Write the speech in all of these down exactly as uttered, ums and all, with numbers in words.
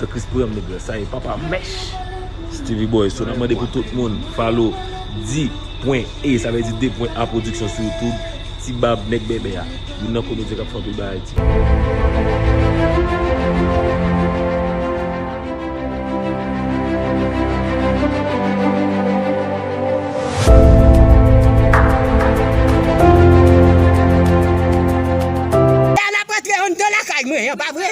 Kris pou yon nèg sa ye papa mèch. Stevie Boy, so n ap mande pou tout moun follow D pwen E, sa vle di de pwen A Production sou YouTube. Ti bab nèg bèbè a. Youn nan komedyen k ap fè anpil bagay ti. Bèbè a la pote anndan lakay mwen an, pa vre?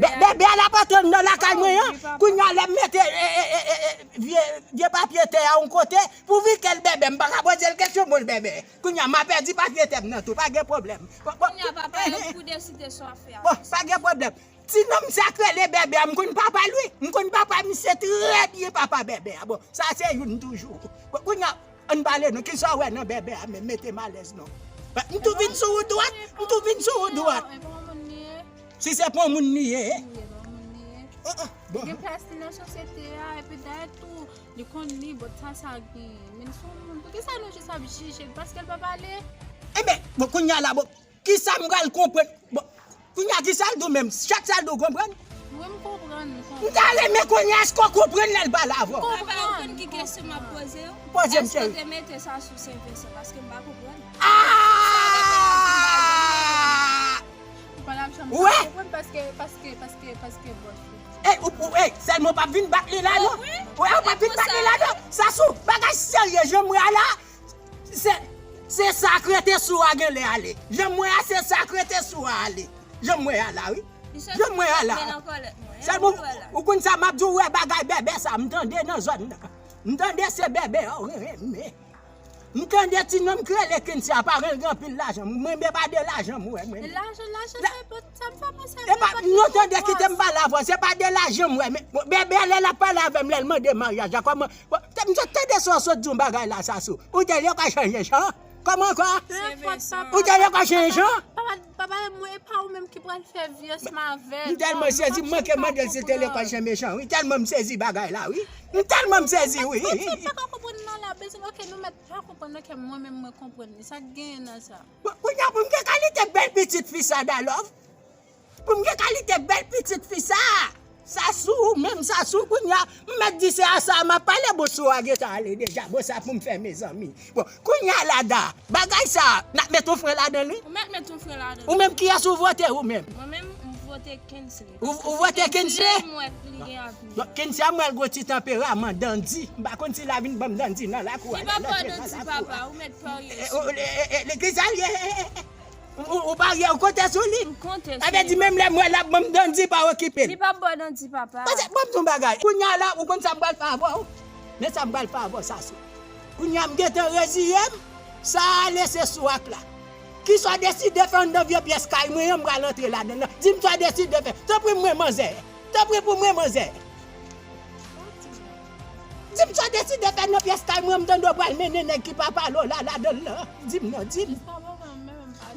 Bèbè a la pote anndan lakay mwen an. Kounye a lè m mete, e, e, e, e, e, vye, vye papye tè a yon kote, pou vi kèl bèbè, m pa ka poze l kesyon, bon, l bèbè. Kounye a, m a pèdi papye tè m nan tou, pa gen pwoblèm. Bon, bon, Kounye a, papa, e, e, pou deside sa w ap fè a. Bon, pa gen pwoblèm. Ti nonm sa k rele bèbè a, m konn papa l, wi. M konn papa misye trè byen, papa bèbè a. Bon, sa se youn toujou. Bon, kounye a, ann pale non, kisa w wè nan bèbè a menm, mete m alèz non. M tou vin sou wout dwat, m tou vin sou wout dwat. Si se pa yon moun li ye. Ah, ah, bon. Gen plas li nan sosyete a, epi dayè tou, li konn li, bòt sa, sa gen. Men se yon moun, poukisa nou jis ap jije l? Paske l pa pale? Enben, bon, kounye a la, bon, kisa m pral konprann? Bon, kounye a, kisa l di w menm? Chak sa l di w konprann? Wi, m konprann, m konprann. M ta renmen konnen èske w konprann lè l pale avè w. Papa, ou konn ki kesyon m ap poze w? Poze m, cheri. Èske w te mete sa sou Sen Vensan? Paske m pa konprann. Ah! Ou pa t ap janm konprann paske, paske, paske, paske bòs ou. Ey, ou, ou, ey, sèlman w p ap vin bat li la, non. Wi, ou p ap vin bat li la, non. Sa sou bagay serye, jan m wè a la, se, se sa k rete sou a genlè ale. Jan m wè a, se sa k rete sou a ale. Jan m wè a la, wi. Jan m wè a la. Sèlman, ou konn sa m ap di w, wè bagay bèbè sa, m tande nan zòn nan. M tande se bèbè a w renmen. M tande ti nonm k rele Kensia, paran l gen anpil lajan. Mwen, men pa de lajan m wè, mwen. Lajan, lajan, sa, sa m fè pou sa, e pa, non, tande, kite m pale avè w, se pa de lajan m wè, men, bon, bèbè, lè l ap pale avè m, lè l mande maryaj la, kòman, bon, te, m sot tande sa w sot di yon bagay la, sa sou. Ou te di yo ka chanje jan? Kòman ankò? Ou te di yo ka chanje jan? Papa, papa, mwen, e pa ou menm ki pral fè vyès m avè l. M tèlman sezi, m manke mande l si te lekòl Jan Mechan, wi. Tèlman m sezi bagay la, wi. M tèlman m sezi, wi. Sa m pa ka konprann nan la, bezwen, ok, nou mèt pa konprann, ok, mwen menm mwen konprann li. Sa k genyen nan sa? Bon, kounye a pou m gen kalite bèl pitit fi sa, Dalove. Pou m gen kalite bèl pitit fi sa. Sa sou ou menm, sa sou kounye a. M mèt di se a sa a m ap pale, bon, sou a gentan ale deja. Bon, sa pou m fè, mezanmi. Bon, kounye a la, Da, bagay sa, n ap met yon fren ladan li? Ou mèt met yon fren ladan li. Ou menm, kiyès ou vote, ou menm? Mwen menm, m vote Kensley. Ou, ou vote Kensley? Kensley, m wè li gen avni. Bon, Kensley a, m wè l gwo ti tanperaman, dandi. M pa konn si l a vin ban m dandi nan lakou a, l a antre nan lakou a. Li p ap ba w dandi, papa, ou mèt parye sou li. E, e, e, e, kisa l ye? Ou, ou, ou parye, ou konte sou li? M konte sou li. Sa vle di menm lè m wè l ap ban m dandi, pa okipe l. Li p ap ba w dandi, papa. Pase, ban m di yon bagay. Kounye a la, ou konn sa m pral fè avè w? Men sa m pral fè avè w, sa sou. Kounye a m gentan reziye m, sa a lese sou ak la. Kisa w deside fè anndan vye pyès kay mwen an, m pral antre ladan l. Di m sa w deside fè. Tanpri mwen manzè. Tanpri pou mwen manzè. Di m sa w deside fè nan pyès kay mwen an, m tande w pral mennen nèg ki pa pale w la ladan l lan. Di m non, di m.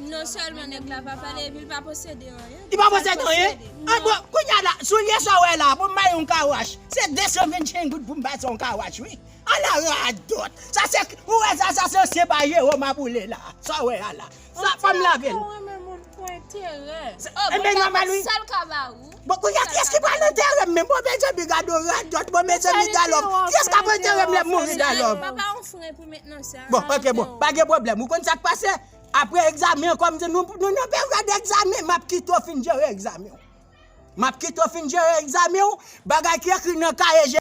Non sèlman nèg la pa pale, epi l pa posede anyen. Li pa posede anyen? An bon, kounye a la, soulye sa w wè la, pou m bay yon kawach. Se de san vennsenk goud pou m pase yon kawach, wi. Ala radòt. Sa se, ou wè sa, sa se ansyen pa Jewòm ap woule la. Sa w wè a la. Sa, fò m lave l. Ou renmen moun pou enterè. Enben, nòmal, wi. Sa l ka ba ou? Bon, kounye a, kiyès ki pral antere m menm? Bon, mezanmi, gade yon radòt. Bon, mezanmi, Dalove. Kiyès k ap antere m lè m mouri, Dalove? Papa, yon fren pou met nan sa. Bon, ok, bon. Pa gen pwoblèm. Ou konn sa k pase? Apre egzamen an, kòm di nou, nou nan peryòd egzamen, m ap kite w fin jere egzamen w. M ap kite w fin jere egzamen w. Bagay ki ekri nan kaye je-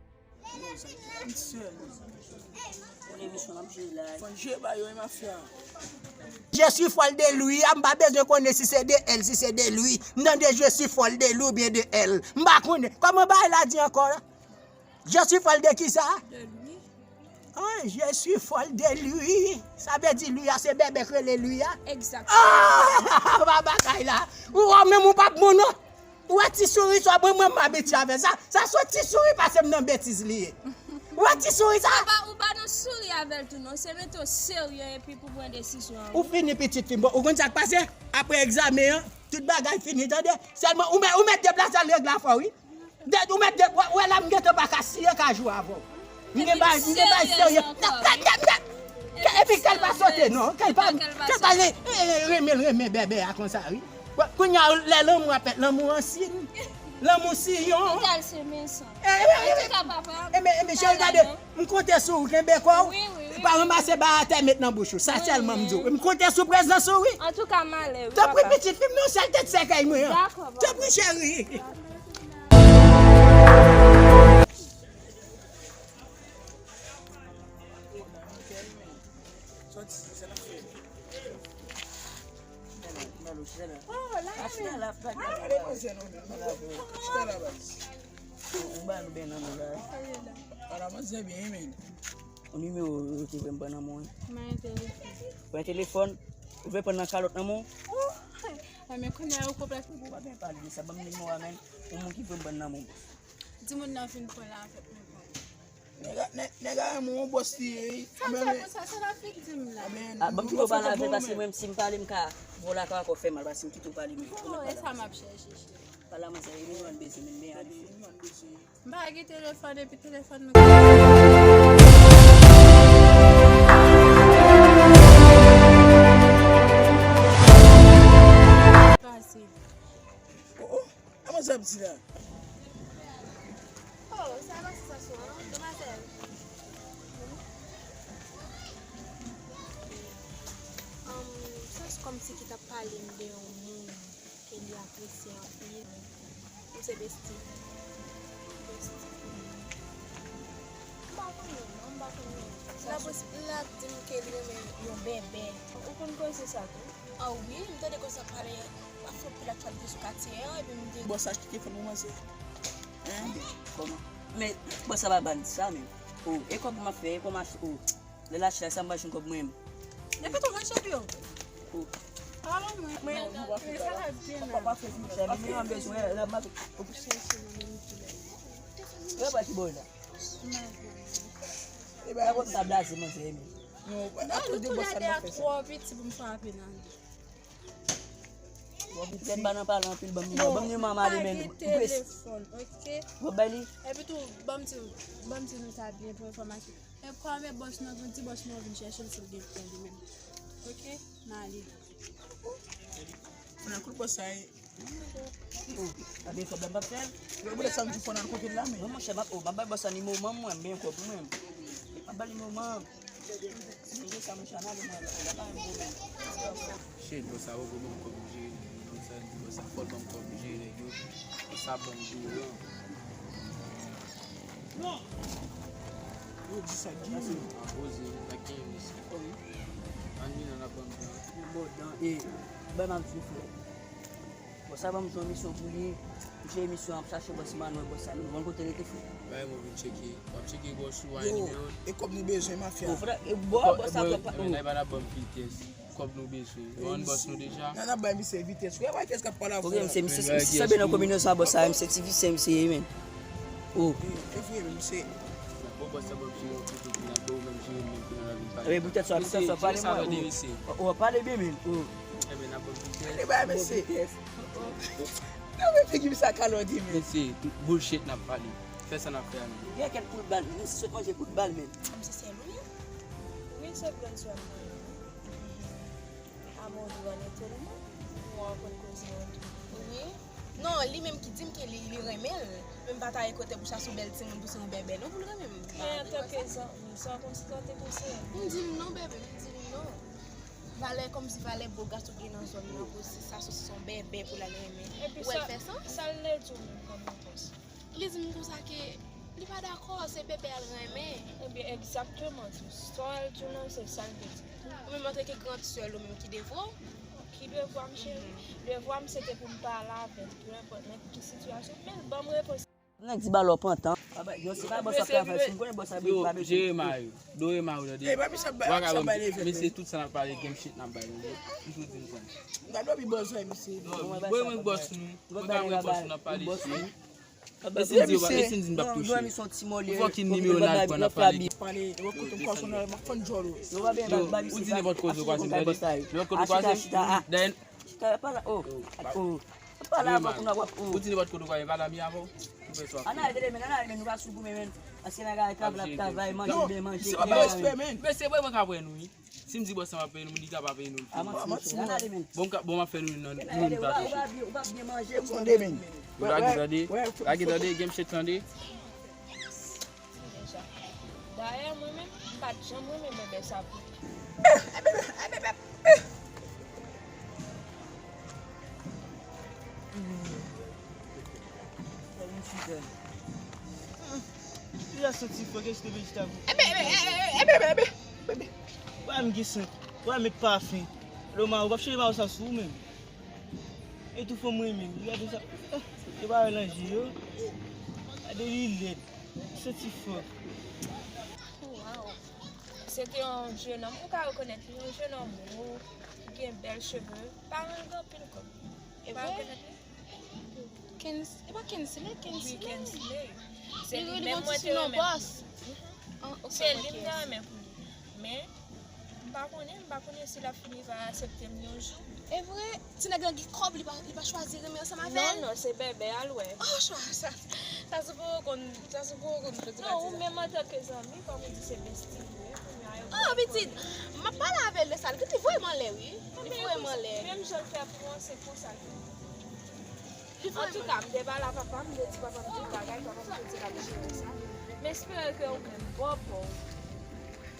Fon jwe ba yo, e mafya. Je suis folle de lui, a, m pa bezwen konnen si se de elle, si se de lui. M tande je suis folle de lui oubyen de elle. M pa konnen. Kòman bagay la di ankò la? Je suis folle de kisa? De lui. Ah, je suis folle de lui. Sa vle di lui a, se bèbè k rele lui a? Egzakteman. Ah, pa bagay la. Ou wè menm ou p ap bon non. Ou wè ti souri sa, mwen, mwen, m abitye avè sa. Sa se yon ti souri pase m nan betiz li ye. Ou wè ti souri sa? Ou pa, ou pa nan souri avè l tou non. Se mete w serye epi pou pran desizyon an, wi. Ou fini, pitit fi m. Bon, ou konn sa k pase? Apre egzamen an, tout bagay fini, tande? Sèlman, ou mèt, ou mèt deplase al regle afè w, wi. De, ou mèt de, wè, wè la, m gentan pa ka siye kajou avè w. M gen bay, m gen bay serye. Epi kè l pa sote, non. Kè l pa, kè l pa re-, e, e, renmen l, renmen bèbè a konsa, wi. Bon, kounye a, lè lanmou ap fèt, lanmou an sin. Lanmou si yon. Total se men san. Antouka, papa. Enben, enben, cheri, gade, m konte sou ou, kenbe kò w. Wi, wi, wi. Pa ranmase ba atè met nan bouch ou. Sa sèlman m di w. M konte sou prezans ou, wi. Antouka, m ale, wi, papa. Tanpri, pitit fi m, non, sèl tèt sèkèy mwen an. Dakò, papa. Tanpri, cheri. Sòti, se la fè. Oh, la, la, la, la. Ou ba nou byen nan nou la. Ala manzè byen, men. Ou nimewo ou te vle m pran nan men w. Mwen enterese. Pran telefòn, ou vle pran nan kalòt nan men w. Mwen men kounye a ou konplèk. Ou pa byen pale de sa, ban m nimewo a, men. Yon moun ki vle m pran nan men w. Di moun nan vin pran la avèk mwen. Nèg a, nèg, nèg a renmen yon bòs li ye, wi. Sa m fè pou sa, se la fi k di m la. Ah, ban m kite w pale avè l, paske mwen, si m pale, m ka vòlè akò fè mal, paske m kite w pale, men. Oh, e sa m ap chèche, cheri. Pale a mwen, sa e nimewo a m bezwen, men, men ale. M pa gen telefòn, epi telefòn mwen. Pase. Oh, oh. Kòman sa ap di la? Oh, sa pa se sa sou an, demwazèl. Um, sa se kòmsi ki t ap pale m de yon moun ke li apresye anpil. Ou se besti. Besti. M pa konnen non, m pa konnen. L ap, l ap di m ke li renmen yon bèbè. Ou konn koze sa tou? Ah wi, m tande koze sa pale. Ap fè anpil aktyalite sou katye a, epi m te. Bòs la achte telefòn pou manzè. Hein? Kòman? Men, bòs la pa ban sa, men. Oh, e kòb m ap fè, e kòman, oh. Lè l achte la, sa m pa jwenn kòb mwen menm. Epi tou, mwen chèpyo. Oh. Alò, mwen, mwen, mwen, sa la byen la. Papa fè vin chè, men mwen bezwen, la, m ap, oh. Yo pa ki bò la. E ba, kòm sa blaze, manzè, men. Non, non, nou tou lè de a twò piti pou m frape nan li. Bon, pitit, ba nan pale anpil, ban m nimewo, ban m nimewo a, m ale, men. M pa gen telefòn, oke? W ap bay li? Epi tou, ban m di, ban m di nou sa byen pou enfòmasyon. E kòm e bòs nou, nou di bòs nou vin chèche l si l gen tan li menm. Oke? M ale. Mwen kout bòs sa ye. Oh, a byen fè blan m p ap fè l. Yo, boulèt sa m di fò n al kote l la, men. Non, monchè, m ap, oh, m ap bay bòs sa nimewo manman m, mwen, m byen kòb mwen. M ap bay nimewo manman m. Mwen gen sa, monchè, ann ale, mwen, la pa yon pwoblèm. Shit, bòs sa poko ban m kòb m jere nèg yo, non, sa di bòs sa fò l ban m kòb m jere nèg yo. Bòs sa ban m dou, non. Yo di sa, di. Sa se a poze, sa gen yon misyon. Ann vin, ann ap ban m dan. Bon, dan, e, ban m ap di w, frè. Bon, sa ban m jwenn misyon pou li. M jwenn misyon ap chache bòs Manwè, bòs sa, nou konn kote l rete, frè. Bay mwen vin tcheke. W ap tcheke bòs ou a nimewo l. E kòb nou bezwen, mafya. Bon, frè, e bò, bòs sa twòp. Men la, e pa t ap ban m vitès. Kòb nou bezwen. Nou ann bòs nou deja. Nan, n ap bay misye vitès. Frè, pa vitès k ap pale avè w la. Ok, misye, misye, misye sanble nan konbinezon a bòs sa, misye ti visye, misye ye, men. Oh. E vre, men misye. Bon, bòs sa, bon, misye, yon kote ki nan do, menm si yo menm ki nan lavi pale. Ebyen, poutèt sa, poutèt sa, pale mwen, oh. Oh, pale byen, men. Oh. Ebyen, n ap bon vitès. Pale ba misye. Bon vitès. Oh, oh. Nan men figi misye a kalòde, men. Mesye, bullshit n ap pale. Fè sa n ap fè a, men. Gen kèk kout bal, misye sot manje kout bal, men. Misye sèl ou ye? Wi, se grann sè m. A mon dieu, ann etènman, mwen konn koze an tou. Wi. Non, li menm ki di m ke li, li renmen l. Men m pa ta ekoute pou sa sou bèl timoun, pou se yon bèbè, non, pou l renmen m. Men antanke zanmi, sa w konn si sa w te panse? M di l non, bebe, m di l non. Valè, kòmsi valè bo gason gen nan zòn nan, pou si sa sou se yon bèbè pou l al renmen. Ou wè l fè sans? Sa l te di w menm kòm repons? Li di m konsa ke li pa dakò, se bebe a l renmen. Ebyen, egzakteman, sa l di w lan, se sa l te di. Ou menm, antanke gran sè l, ou menm ki devwa w? Ki devwa m, cheri? Devwa m, se te pou m pale avè l, peu importe nan ki sitiyasyon, men l ban m repons. Nèg di ba lò pantan. Yo, se pa bòs ap travay, si m konnen bòs ap travay. Yo, jere ma yo. Dore ma yo, tande. Vagabon, mesye, tout sa n ap pale, game shit n ap bay nou. M tou di n konn. Gade w pi bòs, mesye. Non, mwen mwen bòs nou. Mwen pa mwen bòs nou, n ap pale isit. E si n di yo pa, e si n di n p ap touche? Ou fòk ki nimewo n al pran n ap pale. Pale, yo kote m kwazon nan, m ap fann djòl ou. Yo, ou di nenpòt koze ou kwazon, tande. Nenpòt koze ou kwazon, dayè. Chita, pa la, oh, oh. Pa la, pa kounye a w ap, oh. Ou di nenpòt kote ou kwazon, pa la mi avè w. Ann ale, men, ann ale, men, nou pa sou goumen, men. Paske nan kay travay, travay, manje, byen manje, byen manje. Men se vre mwen ka pran nou, wi. Si m di bòs la m ap peye nou, li ka pa peye nou. Ann ale, men. Bon, m ka, bon, m ap fè nou nan, nou pa touche. Ou pa byen manje, ou pa byen manje. Lage tande, lage tande, gen msye tande. Dayè, mwen menm, m pa t janm renmen bèbè sa pou. Li la santi fò, gen site vejitab. Ebe, ebe, ebe, ebe, ebe, ebe. Wè m gen sant, wè m met pafen. Loma, ou p ap chanje mayo sa sou ou menm. E tou fò m renmen. Gade sa. Ah, yo pa wè nan je yo. Gade li lèd. Santi fò. Wow. Se te yon jennonm, ou ka rekonèt li, yon jennonm wo, ki gen bèl cheve. Paran l gen anpil kòb. Ou ka rekonèt li? Kens-, e pa Kensley, Kensley. Wi, Kensley. Se li menm mwen te renmen. Se li m te renmen pou li. Men, m pa konnen, m pa konnen si l ap fini pa aksepte m yon jou. E vre, ti nèg la gen kòb, li pa, li pa chwazi renmen ansanm avè l? Non, non, se bèbè a l wè. Oh, sa, sa, sa se pou ou konn, sa se pou ou konn, Fedilati. Non, ou menm antanke zanmi, kòm ou di se besti li ye, kounye a yo. Oh, pitit, m ap pale avè l de sa, li voye m anlè, wi. Li voye m anlè. Menm jan l fè pou mwen, se konsa l fè pou mwen. Antouka, m te pale a papa m, m te di papa m tout bagay, papa m te di l ap jere sa. M espere ke ou menm, bò pa w,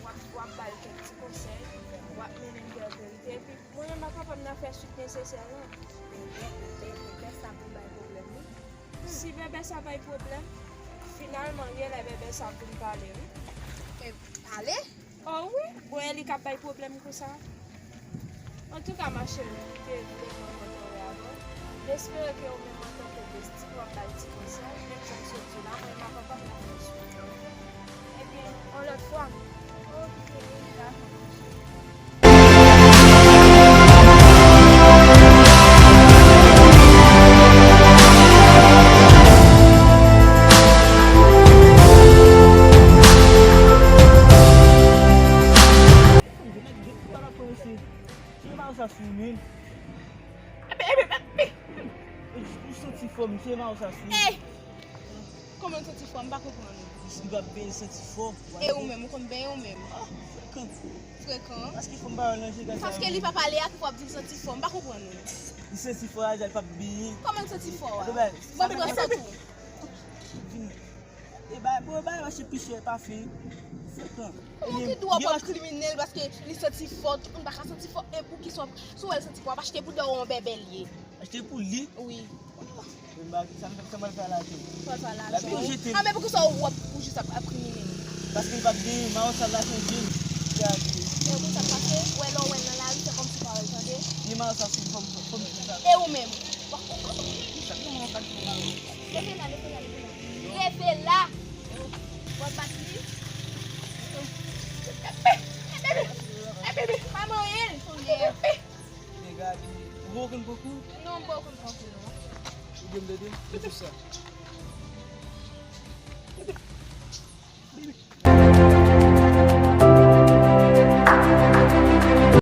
w ap, w ap ba l kèk ti konsèy, w ap mennen l vè verite. Epi, mwen menm ak papa m, n a fè swit nesesè la. Men, men, men, men, bèbè sa pou bay pwoblèm, wi. Si bèbè sa bay pwoblèm, finalman, genlè bèbè sa ap vin pale, wi. E, pale? Oh wi, bon, e li k ap bay pwoblèm konsa. Antouka, ma chérie, m te vle pran kontan wè avè w. M espere ke ou menm antanke besti, w ap bay ti konsèy, menm jan m sot di w la, mwen m ak papa m n ap fè sou. Ebyen, yon lòt fwa. Ok, dakò, ma chérie. Ou santi fò, misye, ma ou sa sou. Ey! Kòman l santi fò? M pa konprann ou. Misye pa benyen santi fò. E ou menm, ou konn benyen ou menm? Ah, frekan. Frekan? Paske fò m pa wè nan je gad sa. Paske li pa pale a ki fò w ap di l santi fò. M pa konprann ou. Li santi fò a, li p ap benyen. Kòman l santi fò a? Mwen pran sant ou. Vin. E bay, bon, bay, mache pi chè, pa fin. Frekan. Ou ki dwa w ap kriminèl paske li santi fò, tout moun pa ka santi fò, e pou ki sa w ap, si w wè l santi fò, w ap achte pou dèyè yon bèbè l ye. Achte pou li? Wi. Men ba, sa m, sa m pral fè a la tou? Pral fè a la tou. L ap jete. Ah, men poukisa w ap, ou jis ap, ap kriminèl? Paske li p ap genyen, mayo sa l la chanje. Gade. E pou sa k pase, ou wè lè w wè l nan lari, se kòmsi w pa wè l, tande? Ni mayo sa sou fòm, fòm, fòm sa. E ou menm? Sa k nan mayo sa k fè mayo? Leve la, leve la, leve la. Leve la. W ap bat li? Pa manyen l, Sonyè. Ou gen gade, ou bon konn pran kou? Non, m bon konn pran kou, non. Ou gen m tande? Mete sa.